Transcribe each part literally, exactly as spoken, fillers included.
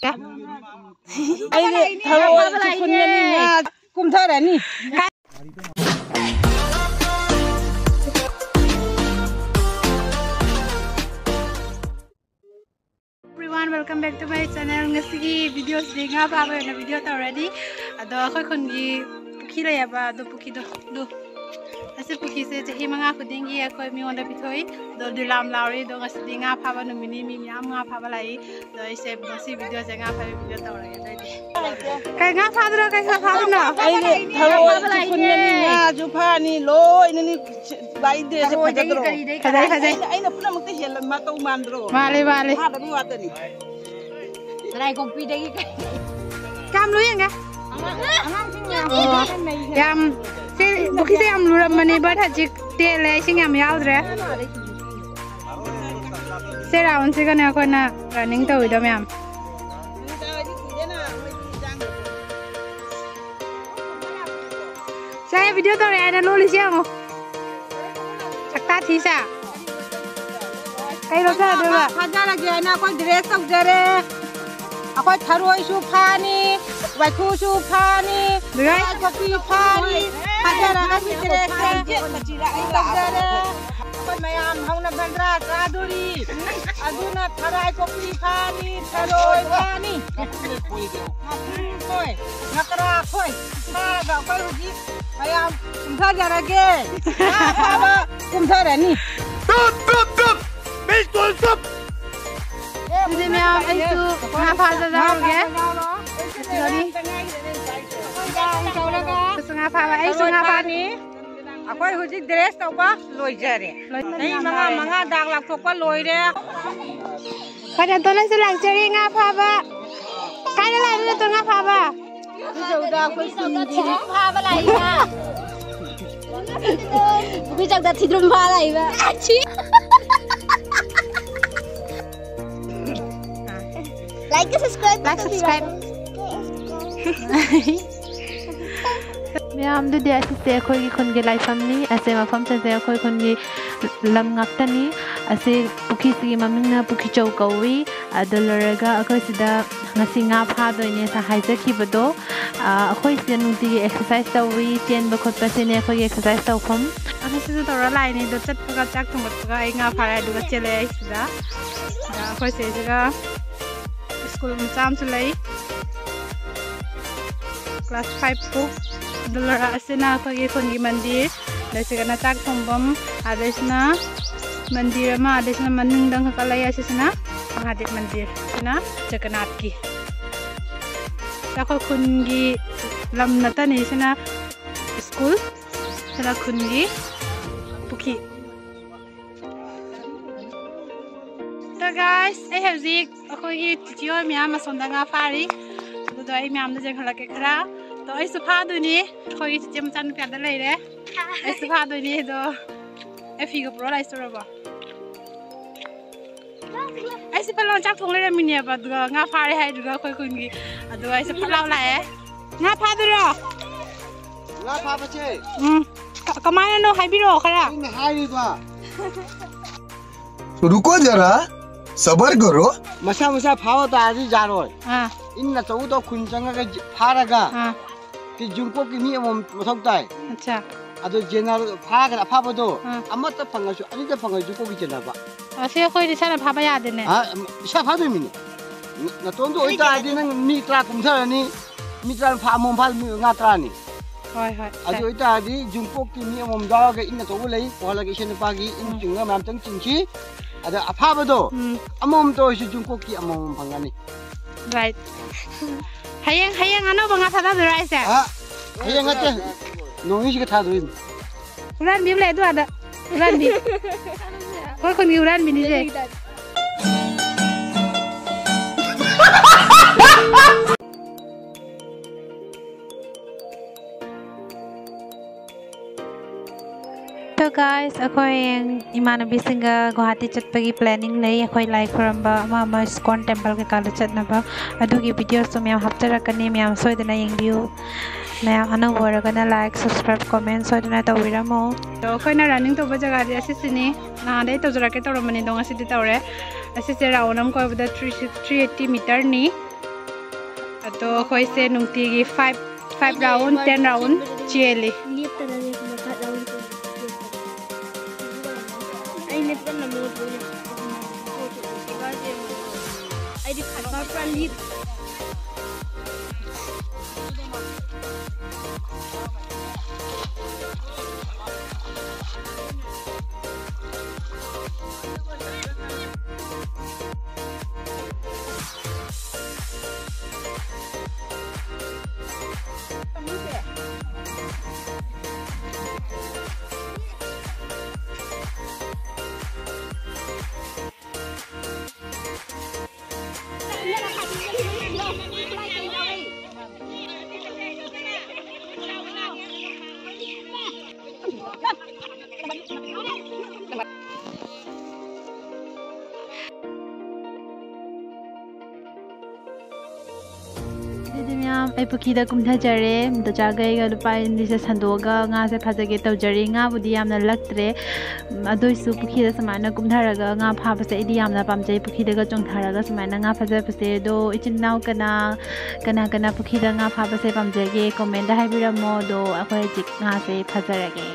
ꯑꯩꯗꯤ ꯊꯔꯣꯏ ꯈꯨꯟꯒꯅꯤ, ꯉꯥ ꯀꯨꯝꯊꯔꯅꯤ꯫ Everyone, welcome back to my channel. ꯉꯁꯤꯒꯤ video ꯁꯤꯗꯤ ꯉꯥ ꯐꯥꯕ ꯑꯣꯏꯅ video ꯇꯧꯔꯅꯤ꯫ ꯑꯗꯣ ꯑꯩꯈꯣꯏ ꯈꯨꯟꯒꯤ ꯄꯨꯈ꯭ꯔꯤ ꯂꯩꯌꯦꯕ, ꯑꯗꯣ ꯄꯨꯈ꯭ꯔꯤꯗꯣ, ꯑꯗꯨ, ꯑꯁꯤ ꯄꯨꯈ꯭ꯔꯤꯁꯦ ꯆꯍꯤ ꯃꯉꯥ ꯈꯨꯗꯤꯡꯒꯤ ꯑꯩꯈꯣꯏ ꯃꯤꯉꯣꯟꯗ ꯄꯤꯊꯣꯛꯏ꯫ ꯑꯗꯣ ꯗꯤꯂꯥꯝ ꯂꯥꯎꯔꯤ꯫ ꯑꯗꯣ ꯉꯁꯤꯗꯤ ꯉꯥ ꯐꯥꯕ ꯅꯨꯃꯤꯠꯅꯤ, ꯃꯤ ꯃꯌꯥꯝ ꯉꯥ ꯐꯥꯕ ꯂꯥꯛꯏ꯫ ꯑꯗꯣ ꯑꯩꯁꯦ ꯉꯁꯤ video ꯁꯦ ꯉꯥ ꯐꯥꯕ video ꯇꯧꯔꯒꯦ ꯑꯗꯨꯗꯤ꯫ ꯀꯩ ꯉꯥ ꯐꯥꯗꯣꯏꯅꯣ? ꯀꯩ ꯉꯥ ꯐꯥꯗꯣꯏꯅꯣ? ꯑꯩꯗꯤ ꯊꯔꯣꯏꯁꯨ ꯈꯨꯟꯒꯅꯤ, ꯉꯥꯁꯨ ꯐꯥꯅꯤ, ꯂꯣꯏꯅꯅꯤ꯫ ꯂꯥꯛꯏꯗꯦ, ꯁꯦ ꯐꯖꯗ꯭ꯔꯣ? ꯐꯖꯩ, ꯐꯖꯩ꯫ ꯑꯩꯅ, ꯑꯩꯅ ꯄꯨꯝꯅꯃꯛꯇ ꯍꯦꯜꯂ ꯃꯇꯧ ꯃꯥꯟꯗ꯭ꯔꯣ? ꯃꯥꯜꯂꯤ, ꯃꯥꯜꯂꯤ꯫ ꯐꯥꯗꯕꯩ ꯋꯥꯇꯅꯤ꯫ ꯀꯗꯥꯏ ꯀꯣꯛꯄꯤꯗꯒꯤ ꯀꯩ? ꯀꯌꯥꯝ ꯂꯨꯏ ꯌꯦꯡꯒꯦ? ꯑꯉꯥꯡꯁꯤꯡ ꯃꯌꯥꯝ ꯑꯣ, ꯌꯥꯝ, ꯁꯤ, ꯄꯨꯈ꯭ꯔꯤꯁꯦ ꯌꯥꯝ ꯂꯨꯔꯝꯕꯅꯦ, but ꯍꯧꯖꯤꯛ ꯇꯦꯜꯂꯦ, ꯏꯁꯤꯡ ꯌꯥꯝ ꯌꯥꯎꯗ꯭ꯔꯦ꯫ ꯁꯤ round ꯁꯤꯒꯅꯦ ꯑꯩꯈꯣꯏꯅ running ꯇꯧꯔꯤꯗꯣ ꯃꯌꯥꯝ꯫ ꯁꯦ, video ꯇꯧꯔꯦ ꯍꯥꯏꯅ ꯂꯣꯜꯂꯤꯁꯦ ꯌꯦꯡꯉꯣ꯫ ꯁꯛꯇꯥ ꯊꯤꯁꯦ꯫ ꯀꯩ ꯂꯧꯖꯔꯗꯣꯏꯕ? ꯐꯥꯖꯔꯒꯦ ꯍꯥꯏꯅ ꯑꯩꯈꯣꯏ dress ꯇꯧꯖꯔꯦ꯫ ꯑꯩꯈꯣꯏ ꯊꯔꯣꯏꯁꯨ ꯐꯥꯅꯤ, ꯋꯥꯏꯈꯨꯁꯨ ꯐꯥꯅꯤ, ꯂꯣꯏ꯫ ꯉꯥ ꯈꯣꯛꯄꯤ ꯐꯥꯅꯤ, ꯐꯥꯖꯔꯒ ꯁꯤ dress ꯁꯦ ꯇꯧꯖꯔꯦ꯫ ꯑꯩꯈꯣꯏ ꯃꯌꯥꯝ ꯍꯧꯅ ꯕꯦꯟꯗ꯭ꯔꯥ ꯆꯥꯗꯣꯔꯤ꯫ ꯑꯗꯨꯅ ꯊꯔꯥꯏ ꯈꯣꯛꯄꯤ ꯐꯥꯅꯤ, ꯊꯔꯣꯏ ꯐꯥꯅꯤ꯫ ꯉꯥꯄ꯭ꯔꯨꯝ ꯈꯣꯏ, ꯉꯀ꯭ꯔꯥ ꯈꯣꯏ ꯐꯥꯔꯒ ꯑꯩꯈꯣꯏ ꯍꯧꯖꯤꯛ ꯃꯌꯥꯝ ꯀꯨꯝꯊꯖꯔꯒꯦ꯫ ꯉꯥ ꯐꯥꯕ ꯀꯨꯝꯊꯔꯅꯤ꯫ ꯇꯨꯞ, ꯇꯨꯞ, ꯇꯨꯞ! ꯃꯤ ꯇꯣꯜ ꯇꯨꯞ! ꯑꯗꯨꯗꯤ ꯃꯌꯥꯝ ꯑꯩꯁꯨ ꯉꯥ ꯐꯥꯖꯔꯨꯒꯦ꯫ ꯉꯥ ꯐꯥꯕ ꯌꯥꯎꯔꯣ꯫ ꯑꯩꯁꯨ ꯉꯥ ꯐꯥꯕ, ꯑꯩꯁꯨ ꯉꯥ ꯐꯥꯕ, ꯑꯩꯁꯨ ꯉꯥ ꯐꯥꯅꯤ꯫ ꯑꯩꯈꯣꯏ ꯍꯧꯖꯤꯛ dress ꯇꯧꯕ ꯂꯣꯏꯖꯔꯦ꯫ ꯂꯣꯏ-, ꯆꯍꯤ ꯃꯉꯥ, ꯃꯉꯥ ꯗꯥꯛ ꯂꯥꯎꯊꯣꯛꯄ ꯂꯣꯏꯔꯦ꯫ ꯈꯣꯏ ꯅꯦꯇꯣꯟꯅꯁꯨ ꯂꯥꯛꯆꯔꯤ ꯉꯥ ꯐꯥꯕ꯫ ꯀꯥꯏꯗ ꯂꯥꯛꯏꯅꯣ ꯅꯦꯇꯣꯟ ꯉꯥ ꯐꯥꯕ? ꯄꯨꯈ꯭ꯔꯤꯆꯧꯗ ꯑꯩꯈꯣꯏ ꯈꯨꯟꯒꯤ ꯊꯤꯗ꯭ꯔꯨꯝ ꯐꯥꯕ ꯂꯥꯛꯏꯕ꯫ ꯄꯨꯈ꯭ꯔꯤꯆꯧꯗ ꯊꯤꯗ꯭ꯔꯨꯝ ꯐꯥ ꯂꯥꯛꯏꯕ꯫ Like and subscribe. Like, subscribe. ꯃꯌꯥꯝꯗꯨꯗꯤ ꯑꯁꯤꯁꯦ ꯑꯩꯈꯣꯏꯒꯤ ꯈꯨꯟꯒꯤ ꯂꯥꯏꯐꯝꯅꯤ꯫ ꯑꯁꯦ ꯃꯐꯝꯁꯤꯡꯁꯦ ꯑꯩꯈꯣꯏ ꯈꯨꯟꯒꯤ ꯂꯝ ꯉꯥꯛꯇꯅꯤ꯫ ꯑꯁꯤ ꯄꯨꯈ꯭ꯔꯤꯁꯤꯒꯤ ꯃꯃꯤꯡꯅ ꯄꯨꯈ꯭ꯔꯤꯆꯧ ꯀꯧꯏ꯫ ꯑꯗꯨ ꯂꯣꯏꯔꯒ ꯑꯩꯈꯣꯏ ꯁꯤꯗ ꯉꯁꯤ ꯉꯥ ꯐꯥꯗꯣꯏꯅꯦ ꯍꯥꯏꯖꯈꯤꯕꯗꯣ꯫ ꯑꯩꯈꯣꯏꯁꯤꯗ ꯅꯨꯡꯇꯤꯒꯤ ꯑꯦꯛꯁꯔꯁꯥꯏꯁ ꯇꯧꯏ꯫ ꯆꯦꯟꯕ ꯈꯣꯠꯄꯁꯤꯅꯦ ꯑꯩꯈꯣꯏꯒꯤ ꯑꯦꯛꯁꯔꯁꯥꯏꯁ ꯇꯧꯐꯝ꯫ ꯑꯁꯤꯁꯨ ꯇꯧꯔ ꯂꯥꯛꯏꯅꯦ꯫ ꯑꯗꯣ ꯆꯠꯄꯒ ꯆꯥꯛ ꯊꯣꯡꯒꯠꯄꯒ ꯑꯩ ꯉꯥ ꯐꯥꯔꯦ, ꯑꯗꯨꯒ ꯆꯦꯜꯂꯛꯑꯦ ꯑꯩ ꯁꯤꯗ꯫ ꯑꯗ ꯑꯩꯈꯣꯏ ꯁꯤꯁꯤꯒ ꯁ꯭ꯀꯨꯜ ꯃꯆꯥ ꯑꯃꯁꯨ ꯂꯩ, ꯀ꯭ꯂꯥꯁ ꯐꯥꯏꯚ ꯄꯨ꯫ ꯑꯗꯨ ꯂꯣꯏꯔ ꯑꯁꯤꯅ ꯑꯩꯈꯣꯏꯒꯤ ꯈꯨꯟꯒꯤ ꯃꯟꯗꯤꯔ, ꯑꯗ ꯁꯤꯒꯅ ꯆꯥꯛ ꯊꯣꯡꯐꯝ, ꯑꯗꯩꯁꯤꯅ ꯃꯟꯗꯤꯔ ꯑꯃ, ꯑꯗꯩꯁꯤꯅ ꯃꯅꯨꯡꯗ ꯑꯃꯈꯛꯀ ꯂꯩ꯫ ꯑꯁꯤꯁꯤꯅ ꯃꯍꯥꯗꯦꯕ ꯃꯟꯗꯤꯔ, ꯁꯤꯅ ꯖꯒꯅꯥꯊꯀꯤ꯫ ꯑꯩꯈꯣꯏ ꯈꯨꯟꯒꯤ ꯂꯝ ꯅꯠꯇꯅꯤ꯫ ꯁꯤꯅ ꯁ꯭ꯀꯨꯜ, ꯁꯤꯅ ꯈꯨꯟꯒꯤ ꯄꯨꯈ꯭ꯔꯤ꯫ ꯇꯣ ꯒꯥꯏꯁ, ꯑꯩ ꯍꯧꯖꯤꯛ ꯑꯩꯈꯣꯏꯒꯤ ꯆꯤꯆꯦ ꯍꯣꯏ ꯃꯌꯥꯝ ꯑꯁꯣꯝꯗ ꯉꯥ ꯐꯥꯔꯤ꯫ ꯑꯗꯨꯗꯣ ꯑꯩ ꯃꯌꯥꯝꯗ ꯌꯦꯡꯍꯜꯂꯛꯀꯦ ꯈꯔ꯫ ꯇꯣ ꯑꯩꯁꯨ ꯐꯥꯗꯣꯏꯅꯤ꯫ ꯑꯩꯈꯣꯏꯒꯤ ꯆꯤꯆꯦ ꯃꯆꯥꯅꯨꯄꯤ ꯑꯗ ꯂꯩꯔꯦ꯫ ꯑꯩꯁꯨ ꯐꯥꯗꯣꯏꯅꯤ꯫ ꯑꯗꯣ ꯑꯩ ꯐꯤꯒ ꯄꯨꯔꯛꯑꯣ ꯂꯥꯛꯏꯁꯨꯔꯕꯣ? ꯑꯩꯁꯦ ꯄꯂꯣꯟ ꯆꯥꯛ ꯊꯣꯡ ꯂꯩꯔꯝꯃꯤꯅꯦꯕ, ꯑꯗꯨꯒ ꯉꯥ ꯐꯥꯔꯦ ꯍꯥꯏꯗꯨꯒ ꯑꯩꯈꯣꯏ ꯈꯨꯟꯒꯤ꯫ ꯑꯗꯨꯒ ꯑꯩꯁꯦ ꯐꯠ ꯂꯥꯎ ꯂꯥꯛꯑꯦ꯫ ꯉꯥ ꯐꯥꯗꯣꯏꯔꯣ? ꯉꯥ ꯐꯥꯕꯁꯦ ꯎꯝ꯫ ꯀ-, ꯀꯃꯥꯏꯅꯅꯣ ꯍꯥꯏꯕꯤꯔꯛꯑꯣ ꯈꯔ꯫ ꯑꯩꯅ ꯍꯥꯏꯔꯤꯕ꯫ रुको जरा, सबर करो। ꯃꯁꯥ ꯃꯁꯥ ꯐꯥꯕ ꯇꯥꯔꯗꯤ ꯌꯥꯔꯣꯏ꯫ ꯑꯥ, ꯏꯟ ꯑꯆꯧꯕꯗꯣ ꯈꯨꯟ ꯆꯪꯉꯒ ꯐꯥꯔꯒ ꯑꯥ꯫ ꯇꯤ ꯖꯨꯡꯀꯣꯛꯀꯤ ꯃꯤ ꯑꯃꯃꯝ ꯃꯊꯧ ꯇꯥꯏ꯫ ꯑꯠꯆꯥ꯫ ꯑꯗꯣ ꯖꯦꯅꯔꯦꯜ ꯐꯥꯈ꯭ꯔ ꯑꯐꯥꯕꯗꯣ ꯑꯥ꯫ ꯑꯃꯠꯇ ꯐꯪꯉꯁꯨ ꯑꯅꯤꯗ ꯐꯪꯉꯁꯨ ꯖꯨꯡꯀꯣꯛꯀꯤ ꯆꯦꯟꯅꯕ꯫ ꯑꯁꯤ ꯑꯩꯈꯣꯏꯗꯤ ꯏꯁꯥꯅ ꯐꯥꯕ ꯌꯥꯗꯦꯅꯦ꯫ ꯑꯥ, ꯏꯁꯥ ꯐꯥꯗꯣꯏꯃꯤꯅꯦ꯫ ꯅ-, ꯅꯇꯣꯝꯗ ꯑꯣꯏꯇꯥꯔꯗꯤ ꯅꯪ ꯃꯤ ꯇꯔꯥ ꯀꯨꯝꯊꯔꯅꯤ, ꯃꯤ ꯇꯔꯥ ꯐꯥ ꯑꯃꯃꯝ ꯐꯥ ꯃꯤ ꯉꯥ ꯇꯔꯥꯅꯤ꯫ ꯍꯣꯏ, ꯍꯣꯏ, ꯑꯗꯨ ꯁꯦ꯫ ꯑꯣꯏꯇꯥꯔꯗꯤ ꯖꯨꯡꯀꯣꯛꯀꯤ ꯃꯤ ꯑꯃꯃꯝ ꯌꯥꯎꯔꯒ ꯏꯟ ꯑꯆꯧꯕ ꯂꯩ, ꯄꯨꯍꯜꯂꯒ ꯏꯆꯦ ꯅꯨꯄꯥꯒꯤ ꯏꯟ ꯎꯝ꯫ ꯆꯤꯡꯉꯒ ꯃꯌꯥꯝ ꯆꯪ ꯆꯤꯡꯁꯤ꯫ ꯑꯗ ꯑꯐꯥꯕꯗꯣ ꯎꯝ꯫ ꯑꯃꯃꯝꯇ ꯑꯣꯏꯔꯁꯨ ꯖꯨꯡꯀꯣꯛꯀꯤ ꯑꯃꯃꯝ ꯐꯪꯒꯅꯤ꯫ ꯔꯥꯏꯠ꯫ ꯍꯌꯦꯡ, ꯍꯌꯦꯡ ꯑꯅꯧꯕ ꯉꯥ ꯊꯥꯗꯗꯣꯏꯔꯣ ꯍꯥꯏꯁꯦ? ꯑ, ꯍꯌꯦꯡ ꯅꯠꯇꯦ꯫ ꯅꯣꯡ ꯅꯤꯅꯤꯁꯤꯒ ꯊꯥꯗꯣꯏꯅꯤ꯫ ꯍꯨꯔꯥꯟꯕꯤ ꯑꯃ ꯂꯩ ꯑꯗꯨ ꯑꯥꯗ꯫ ꯍꯨꯔꯥꯟꯕꯤ꯫ ꯑꯩꯈꯣꯏ ꯈꯨꯟꯒꯤ ꯍꯨꯔꯥꯟꯕꯤꯅꯤꯁꯦ꯫ So guys, ꯑꯩꯈꯣꯏ ꯍꯌꯦꯡ ꯏꯃꯥꯟꯅꯕꯤꯁꯤꯡꯒ ꯒꯨꯋꯥꯍꯥꯇꯤ ꯆꯠꯄꯒꯤ planning ꯂꯩ꯫ ꯑꯩꯈꯣꯏ ꯂꯥꯏ ꯈꯨꯔꯨꯝꯕ ꯑꯃ ꯑꯃ ꯏꯁꯀꯣꯟ ꯇꯦꯝꯄꯜ ꯀꯩꯀꯥꯗ ꯆꯠꯅꯕ꯫ ꯑꯗꯨꯒꯤ videoꯁꯨ ꯃꯌꯥꯝ ꯍꯥꯞꯆꯔꯛꯀꯅꯤ, ꯃꯌꯥꯝ ꯁꯣꯏꯗꯅ ꯌꯦꯡꯕꯤꯌꯨ꯫ ꯃꯌꯥꯝ ꯑꯅꯧꯕ ꯑꯣꯏꯔꯒꯅ like, subscribe, comment ꯁꯣꯏꯗꯅ ꯇꯧꯕꯤꯔꯝꯃꯣ꯫ ꯑꯗꯣ ꯑꯩꯈꯣꯏꯅ running ꯇꯧꯕ ꯖꯒꯥꯗꯤ ꯑꯁꯤꯁꯤꯅꯤ꯫ ꯅꯍꯥꯟꯗꯩ ꯇꯧꯖꯔꯛꯀꯦ ꯇꯧꯔꯝꯕꯅꯤ, ꯑꯗꯣ ꯉꯁꯤꯗꯤ ꯇꯧꯔꯦ꯫ ꯑꯁꯤꯁꯦ round ꯑꯃ ꯀꯣꯏꯕꯗ three six, three eighty meterꯅꯤ꯫ ꯑꯗꯣ ꯑꯩꯈꯣꯏꯁꯦ ꯅꯨꯡꯇꯤꯒꯤ five five round, ten round ꯆꯦꯜꯂꯤ꯫ ꯂꯦꯞꯇꯅ ꯂꯦꯞꯄ ꯃꯈꯥ ꯂꯧꯔꯤꯁꯦ꯫ ꯑꯩ ꯂꯦꯞꯄ ꯉꯝꯃꯣꯏ꯫ ꯑꯩꯗꯤ ꯈꯟꯕ ꯄꯨꯔꯥ ꯂꯦꯞ꯫ ꯑꯗꯨꯗꯤ ꯃꯌꯥꯝ, ꯑꯩ ꯄꯨꯈ꯭ꯔꯤꯗ ꯀꯨꯝꯊꯖꯔꯦ꯫ ꯗꯣꯆꯥꯒꯩꯒ ꯂꯨꯄꯥ ꯑꯅꯤꯁꯦ ꯁꯟꯗꯣꯛꯑꯒ ꯉꯥꯁꯦ ꯐꯥꯖꯒꯦ ꯇꯧꯖꯔꯤ꯫ ꯉꯥꯕꯨꯗꯤ ꯌꯥꯝꯅ ꯂꯛꯇ꯭ꯔꯦ꯫ ꯎꯝ, ꯑꯗꯨꯏꯁꯨ ꯄꯨꯈ꯭ꯔꯤꯗ ꯁꯨꯃꯥꯏꯅ ꯀꯨꯝꯊꯔꯒ ꯉꯥ ꯐꯥꯕꯁꯦ ꯑꯩꯗꯤ ꯌꯥꯝꯅ ꯄꯥꯝꯖꯩ꯫ ꯄꯨꯈ꯭ꯔꯤꯗꯒ ꯆꯣꯡꯊꯔꯒ ꯁꯨꯃꯥꯏꯅ ꯉꯥ ꯐꯥꯖꯕꯁꯦ꯫ ꯑꯗꯣ ꯏꯆꯤꯟ ꯏꯅꯥꯎ ꯀꯅꯥ, ꯀꯅꯥ ꯀꯅꯥ ꯄꯨꯈ꯭ꯔꯤꯗ ꯉꯥ ꯐꯥꯕꯁꯦ ꯄꯥꯝꯖꯒꯦ? Comment ꯍꯥꯏꯕꯤꯔꯝꯃꯣ꯫ ꯑꯗꯣ ꯑꯩꯈꯣꯏ ꯍꯧꯖꯤꯛ ꯉꯥꯁꯦ ꯐꯥꯖꯔꯒꯦ꯫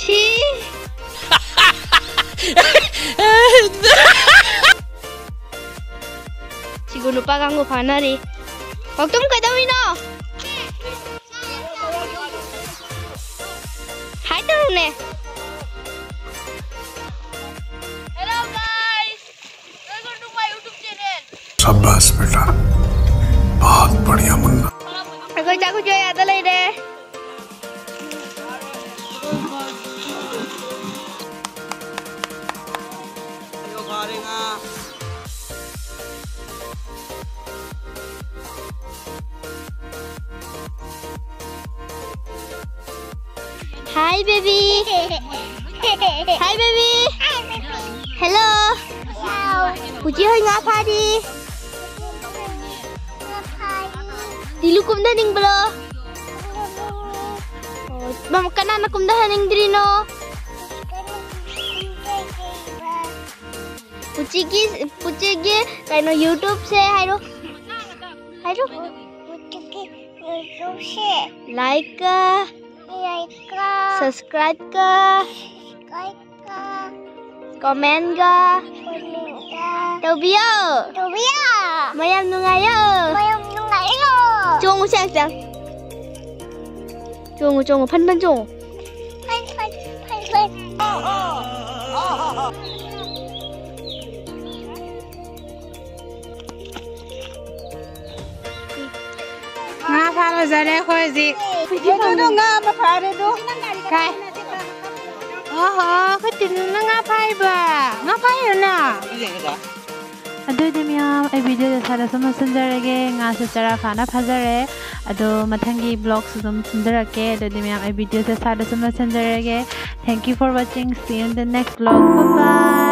ꯁꯤ꯫ ꯁꯤꯒꯨ ꯅꯨꯄꯥ ꯀꯥꯡꯕꯨ ꯐꯥꯅꯔꯤ꯫ ꯄꯥꯎꯇꯝ ꯀꯩꯗꯧꯔꯤꯅꯣ? ꯍꯥꯏ ꯇꯧꯔꯨꯅꯦ꯫ Hello guys, welcome to my YouTube channel. शाबाश बेटा, बहुत बढ़िया मुन्ना। ꯑꯩꯈꯣꯏ ꯆꯥꯛ ꯍꯨꯟꯖ ꯌꯥꯗ ꯂꯩꯔꯦ꯫ Hi baby. Hi baby. Hello. ꯄꯨꯆꯤ ꯍꯣꯏ ꯉꯥ ꯐꯥꯔꯤ꯫ ꯇꯤꯂꯨ ꯀꯨꯝꯊꯅꯤꯡꯕ꯭ꯔꯣ? ꯃꯝ-, ꯀꯅꯥꯅ ꯀꯨꯝꯊꯍꯟꯅꯤꯡꯗ꯭ꯔꯤꯅꯣ? ꯄꯨꯆꯤꯒꯤ, ꯄꯨꯆꯤꯒꯤ ꯀꯩꯅꯣ YouTubeꯁꯦ ꯍꯥꯏꯔꯣ꯫ ꯍꯥꯏꯔꯣ꯫ ꯄꯨꯆꯤꯒꯤ YouTubeꯁꯦ꯫ Likeꯀ꯫ Likeꯀ꯫ Subscribeꯀ꯫ Subscribeꯀ꯫ Commentꯒ꯫ Commentꯒ꯫ ꯇꯧꯕꯤꯌꯣ꯫ ꯇꯧꯕꯤꯌꯣ꯫ ꯃꯌꯥꯝ ꯅꯨꯡꯉꯥꯏꯌꯣ꯫ ꯃꯌꯥꯝ ꯅꯨꯡꯉꯥꯏꯌꯣ꯫ ꯆꯣꯡꯉꯨ ꯁꯦ ꯍꯛꯆꯥꯡ꯫ ꯆꯣꯡꯉꯨ, ꯆꯣꯡꯉꯨ, ꯐꯟ ꯐꯟ ꯆꯣꯡꯉꯨ꯫ ꯐꯟ ꯐꯟ, ꯐꯟ ꯐꯟ꯫ ꯉꯥ ꯐꯥ ꯂꯣꯏꯖꯔꯦ ꯑꯩꯈꯣꯏ ꯍꯧꯖꯤꯛ꯫ ꯑꯗꯨꯗꯣ ꯉꯥ ꯑꯃ ꯐꯥꯔꯦ ꯑꯗꯣ꯫ ꯀꯥꯏ? ꯑꯣꯍꯣ, ꯑꯩꯈꯣꯏ ꯇꯤꯅꯨꯅ ꯉꯥ ꯐꯥꯏꯕ꯫ ꯉꯥ ꯐꯥꯏꯔꯣ ꯅꯪ? ꯑꯗꯨꯗꯤ ꯃꯌꯥꯝ, ꯑꯩ videoꯁꯦ ꯁ꯭ꯋꯥꯏꯗ ꯁꯨꯝ ꯂꯣꯏꯁꯤꯟꯖꯔꯒꯦ꯫ ꯉꯥꯁꯨ ꯆꯔꯥ ꯐꯥꯅ ꯐꯥꯖꯔꯦ꯫ ꯑꯗꯣ ꯃꯊꯪꯒꯤ vlogꯁꯨ ꯑꯗꯨꯝ ꯁꯤꯟꯖꯔꯛꯀꯦ꯫ ꯑꯗꯨꯗꯤ ꯃꯌꯥꯝ, ꯑꯩ videoꯁꯦ ꯁ꯭ꯋꯥꯏꯗ ꯁꯨꯝ ꯂꯣꯏꯁꯤꯟꯖꯔꯒꯦ꯫ Thank you for watching. See you in the next vlog. Bye bye.